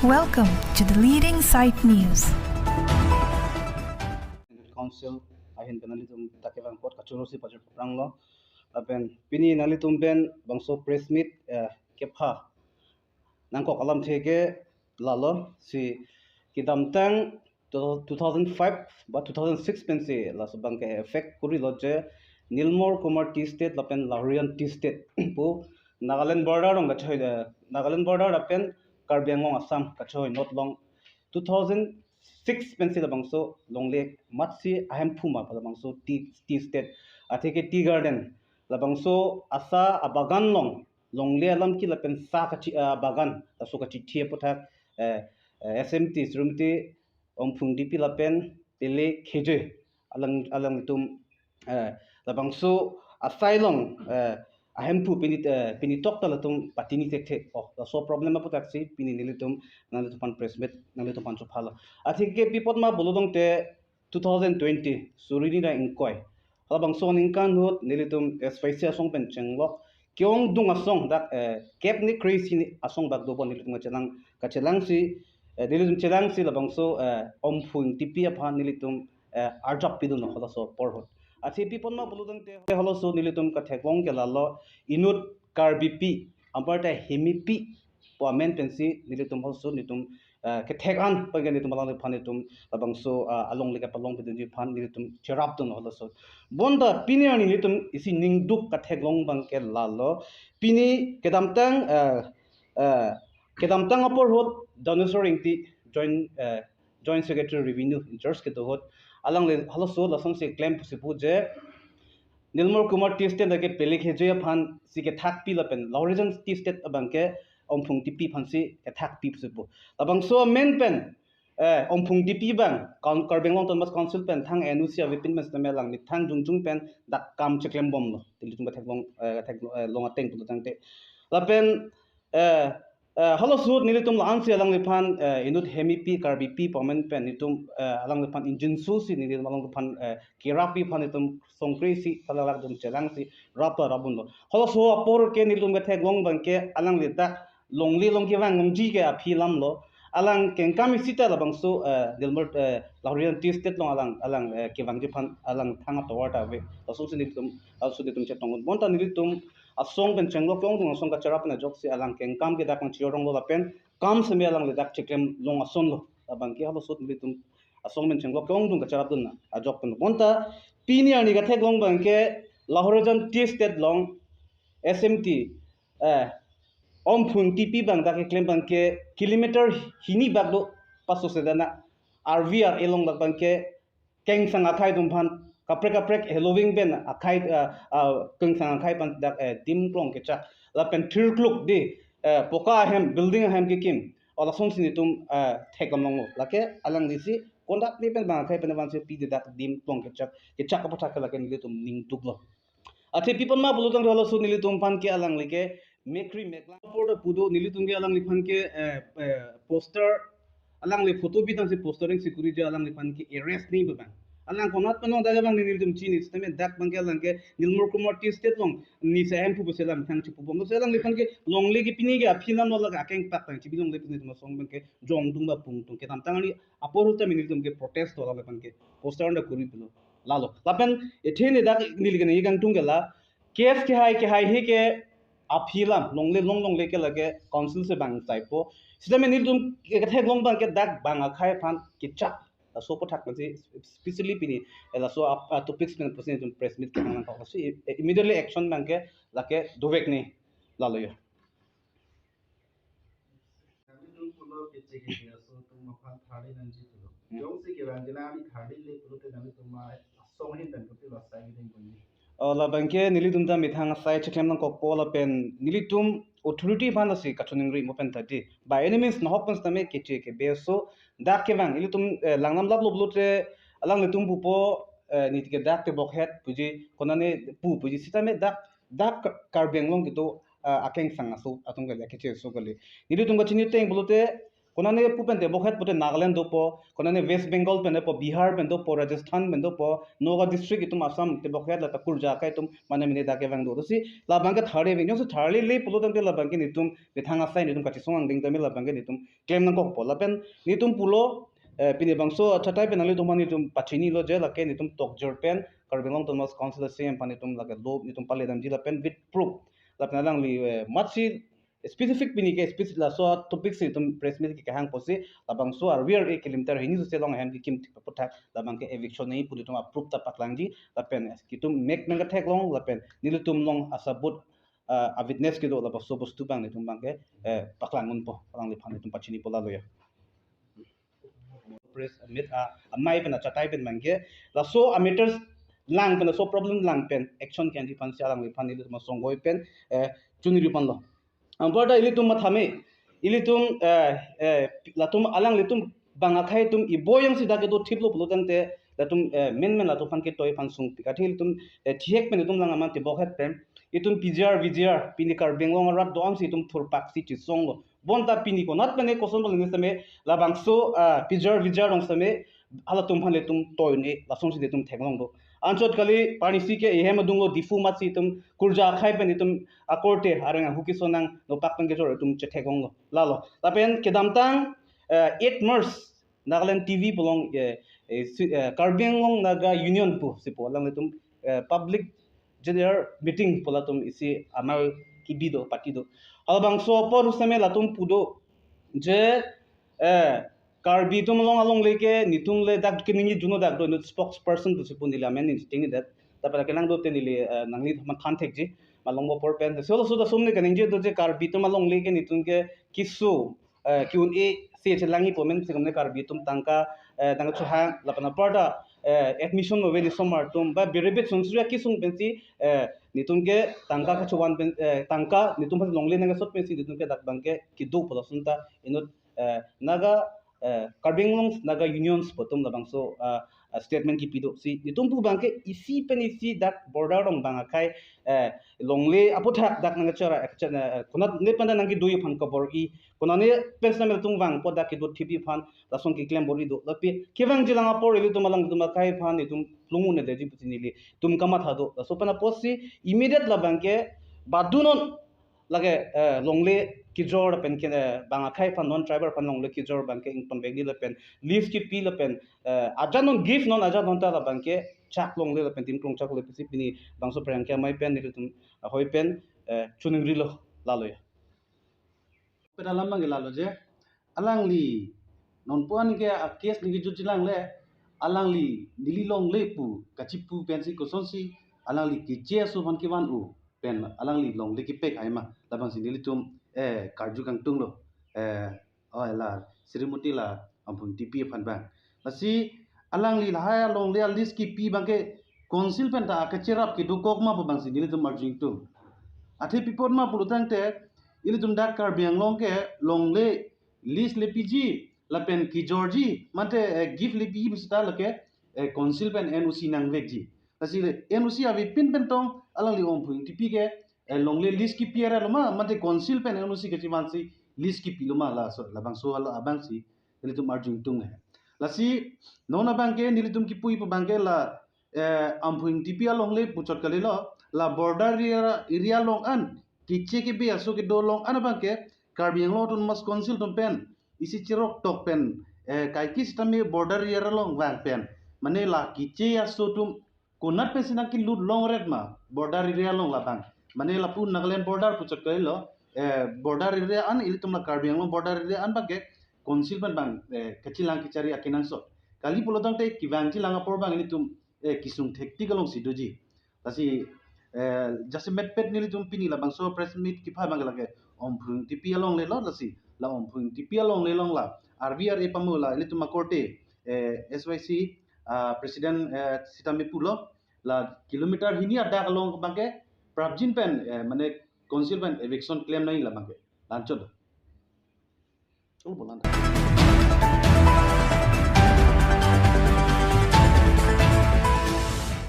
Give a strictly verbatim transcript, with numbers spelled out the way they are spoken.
Welcome to the leading site news. Council ahin pen nanglitum ta kevang apot kachoro si pajir phranglo. Lapen pini nanglitum pen bangso press meet, eh, kepha nangkok alamthe ke lalo si kedamtang two thousand five ba two thousand six pensi laso abang ke effect kurilo je Nilmor Kumar Tea Estate lapen Lahorijan Tea Estate pu Nagaland border along kachehoi, eh, Nagaland border lapen Karbi Anglong Assam kachehoi not along two thousand six pensi labangso longle amatsi ahemphu ma labangso tea, tea estate, atheke tea garden, labangso asa abagan along longle alam ke lapen sa kachi, ah, bagan laso kachithi aputhak, eh, eh, S M T Srimati Omphung Dippi lapen Pele Khejoi alang, alanglitum, eh, labangso asai along, eh, ahemphu pini, eh, pini tok ta latum patini thekthe. Oh, laso problem aputhak si pini nelitum nanglitum aphan press meet nanglitum aphan chophalo. Atheke pi apot ma pulo tangte two thousand twenty suri hini ra ingkoi, halabangso aningkan ahut nelitum S Y C asong pen chenglok ke-ongdung asong dak, eh, kep ni kre-isi asong bak do pu nelitum kachelang, kachelang si, eh, nelitum chelang si labangso, eh, Omphung Dippi aphan nelitum, eh, arjap pidunlo halaso apor ahut. Athe pi apot ma pulo tangte halaso nelitum katheklong ke lalo, inut Karbipi, anparta Hemipi pu amen pensi nelitum halaso nelitum, eh, kethek an abang ke nelitum alangliphan nelitum labangso, ah, alongle kepalong pidunji aphan nelitum cherapdun halaso. Bonta pini arni nelitum isi ningduk katheklong abang ke lalo. Pini kedamtang, eh, eh, kedamtang apor ahut Dhaneswar Engti Joint, eh, Joint Secretary Revenue in charge kedo ahut alangli halaso lasonsi klem pusi pu je Nilmor Kumar Tea Estate lake Pele Khejoi aphan si kethakpi lapen Lahorijan Tea Estate abang ke Omphung Dippi aphan si kethakpi pusi pu. Labangso amen pen, eh, Omphung Dippi abang Kaun-, Karbi Anglong Autonomous Council pen thang N O C avepin pen setame alang methang jongjung pen dak kam cheklem bomlo. Nelitum katheklong, eh, katheklong, eh, long ateng pulo tangte. Lapen, eh, eh, halaso ahut nelitum la-ansi alangliphan, eh, inut Hemipi, Karbipi pu amen pen nelitum, eh, alangliphan ingjinso si nelitum alangliphan, eh, kerappi aphan nelitum songkre-isi talak dun chelang si rap ta rapdunlo. Halaso apor ke nelitum katheklong abang ke alangli dak longle along kevang longji ke aphi alamlo. Alang kengkam isi ta labangso, eh, Nilmor, eh, Lahorijan Tea Estate along alang, alang, eh, kevangji aphan alang thang atovar ta ave. Lasonsi nelitum, lasonsi nelitum chetong. Bonta nelitum asong pen chenglok ke-ongdung asong kacherap pen ajoksi alang kengkam ke dak nangchironglo lapen kam seme alangli dak cheklem long asonlo. Labang ke halaso ahut nelitum asong pen chenglok ke-ongdung kacherapdun ajok pen. Bonta pini arni katheklong abang ke Lahorijan Tea Estate along S M T, eh, Omphung Dippi abang dak keklem abang ke kilometer hini bak do paso sedana R V R A along dak abang ke kengsang akhei atum aphan kaprek kaprek heloving pen akhei, ah, ah, kengsang akhei aphan dak, eh, dim klong kechak lapen thirkluk di, eh, poka ahem, building ahem kekim. O lasonsi nelitum, eh, thek-om longlo. Lake alangli si kondak ni pen bang akhei pen vansi pide dak dim klong kechak, kechak aputhak ke lake nelitum ningduklo. Athe pi apot ma pulo tangte halaso ahut nelitum aphan ke alangli ke mekri meklang apor ta pu do, nelitum ke alangliphan ke, eh, eh, poster, alangli photo bidang si postering si kuri je alangliphan ke arrest ni abang. Alang konat pen along dak abang nelitum chini setame dak abang ke alang ke Nilmor Kumar Tea Estate along ni se ahemphu pusi alam thang chipu bomlo si alangliphan ke longle ke pini ke aphi alamlo, lake akeng pak tang chibi longle pini atum asong abang ke jongdung ba pungtung. Kedamtang arni apor ahut ta nelitum ke protest do alangliphan ke poster ta kuri pulo. Lalo. Lapen ethe ne dak neli ke nangkangtung ke la case kehai kehai he ke aphi alam, longle long longle ke lake council si bang chaipo. Setame nelitum ke katheklong abang ke dak bang akhei aphan kechak. Laso aputhak si specially pini, eh, laso ap-, ah, topics pen pusi nelitum press meet kehang nangkok si, eh, immediately action abang ke lake dovek ni. Lalo yo. Nanglitum pulo kechek kechek aso atum aphan tharli nangji pulo. Hmm. Jongsi kevang kena ani tharli le pulote nanglitum ma asong ahin pen putilo asai kedeng ponji. Oh, labang ke nelitum ta methang asai cheklem nangkokpo lapen nelitum authority aphan lasi kachiningri mo pen ta di. By any means nahok pen setame kechek kebe aso dak kevang ilitum, eh, langnam laplo pulote alanglitum pupo, eh, neli ke dak tebok het puji konane pu puji setame dak, dak Karbi Anglong kedo, eh, akengsang aso atum kali, akeche aso kali. Nelitum kachini ateng pulote Konane pu pen tebokhet pute Nagaland dopo, konane West Bengal pen dopo, Bihar pen dopo, Rajasthan pen dopo, Nagaon district itum Assam tebokhet lata Kurja akai atum mane mene dak kevang do. Lasi labang ke tharle veng, jongsi tharlele pulo tangte labang ke netum methang asai netum kachisong angdeng tame labang ke netum klem nangkokpo. Lapen netum pulo, eh, pini bangso achatai pen nanglitum aphan netum pachinilo je lake netum tokjor pen Karbi Anglong Autonomous Council C E M aphan netum lake lo netum pale damji lapen with proof. Lapen alangli, eh, matsi specific pini ke specific laso topic si netum press meet kehang apotsi labangso arvi ar-e kilometer hini sose along ahem kekim thip aphuthak labang ke eviction nangji pu netum a-proof ta paklangji lapen netum mek nangketheklong lapen nelitum along asabut, ah, a-witness kedo labangso bostu abang netum abang ke, eh, paklang unpo, palangliphan netum pachinipo lalo ya. Press meet a, amei pen achatai pen abang ke laso a-matters lang pen laso problem lang pen action ke-enji aphansi alangliphan nelitum asonggoi pen, eh, chunri ponlo. Anparta ilitum mathame, ilitum, eh, eh, latum alanglitum bang akhei atum iboi jongsi dak kedo thiplo pulo tangte latum, eh, menmen latum aphan ketoi aphan sungpik. Athe ilitum, eh, thihek pen itum lang aman tebokhet pen itum P G R, V G R, pini Karbi Anglong arat do-an si itum thurpak si chisonglo. Bonta pini konat pen ne koson bang ne seme labangso, ah, P G R, V G R along seme halatum aphan netum toi ne lasonsi netum theklong do. Anchot kali parnisi ke ehem adunglo Diphu matsi itum Kurja akhei pen itum akorte areng ahu keso nang nopak pen kejor itum chetheklonglo. Lalo. Lapen kedamtang, eh, eight March Nagaland T V pu along, eh, eh, si, eh, Karbi Anglong Naga Union pusi pu alanglitum, eh, public general meeting pu latum isi amar kebi do, pati do. Halabangso apor seme latum pu do je, eh, Karbi atum along alongle ke netum le dak keningjeji juno dak do, inut spokesperson pusi pu neli amen neli chingni det. Tapi lake nang do te neli, eh, nangli mathan thekji. Malongpo apor pen. So, so, so, sumne kaningje do je Karbi atum alongle ke netum ke keso, eh, ke-un-e si chelangji pu amen si kamne Karbi atum tangka, eh, tangka chohang lapen aparta, eh, admission lo veli osomar atum ba biribit sonsria kesung pensi, eh, netum ke tangka kachovan pen, eh, tangka netum aphan longle nangkesot pensi netum ke dak abang ke kedo pu lason ta inut, eh, Naga, eh, Karbi Anglong Naga Unions pu atum labangso, ah, ah, statement kepi do si netum pu abang ke isi pen isi dak border along bang akhei, eh, longle aphuthak dak nangkachara, eh, kachara, eh, konat ne pen nangkedoji aphan kabor-i, konane pen seme latum vangpo dak kedo thipji aphan lason keklem bor-i do. Lapen kevangji lang apor ilitum alanglitum akhei aphan itum lung un-edeji pusi nelitum kamatha do. Laso pen apotsi immediate labang ke badunon lake, eh, longle kejor lapen ke, eh, bang akhei aphan non tribal aphan longle kejor abang ke ingtonvekji lapen list kepi lapen, eh, ajat non gift non ajat non ta labang ke chak longle lapen tim klong chak longle pusi pini bangso pherangke amei pen nelitum ahoi pen, eh, chuningrilo lalo ya. Pen alam abang ke lalo je alangli nonpu an ke a-case ningkejut jilang le alangli neli longle pu kachipu pensi kosonsi alangli keche aso aphan kevan-o pen alangli longle kepek hai ma labangsi nelitum, eh, karju kangtunglo, eh, oh, la Srimoti la Amphung Ingtipi aphan abang. Lasi alangli lahai alongle a-list kepi abang ke council pen ta kacherap kedokok ma pu abangsi nelitum arju ingtung. Athe pi apot ma pulo tangte ilitum dak Karbi Anglong ke longle list lepiji lapen kejorji mate, eh, gift lepiji pu seta lake, eh, council pen N O C nangvekji. Lasi le N O C avepin pen tong alangli Amphung Ingtipi ke, eh, longle list kepi arlo ma mate council pen N O C kachimansi list kepilo ma laso labangso hala abangsi nelitum arju ingtung he. Lasi non abang ke nelitum kipuji pu abang ke la, eh, Amphung Ingtipi alongle puchot kalilo, la border area, area along an keche kebe aso kedo along an abang ke Karbi Anglong Autonomous Council atum pen isi cherok tok pen, eh, kaike sitame border area along vang pen mane la keche aso atum konat pensi nangkelut longret ma border area along labang. Mane lapu Nagaland border puchot kalilo, eh, border area an ilitum la Karbi Anglong border area an abang ke council pen abang, eh, kachelang kechari akenangsot. Kali pulo tangte kevangji lang apor abang ilitum, eh, kesung thektik alongsi doji. Lasi, eh, jasemet pet nelitum pini labangso press meet kepha abang ke lake Amphung Ingtipi alongle lo lasi la Amphung Ingtipi alongle along la R V R A pamu la ilitum akorte, eh, S Y C, ah, president, eh, sitame pulo la kilometer hini adak along abang ke prapjin pen, eh, mane council pen eviction klem nangji labang ke. Lanchot. Cholo bolan.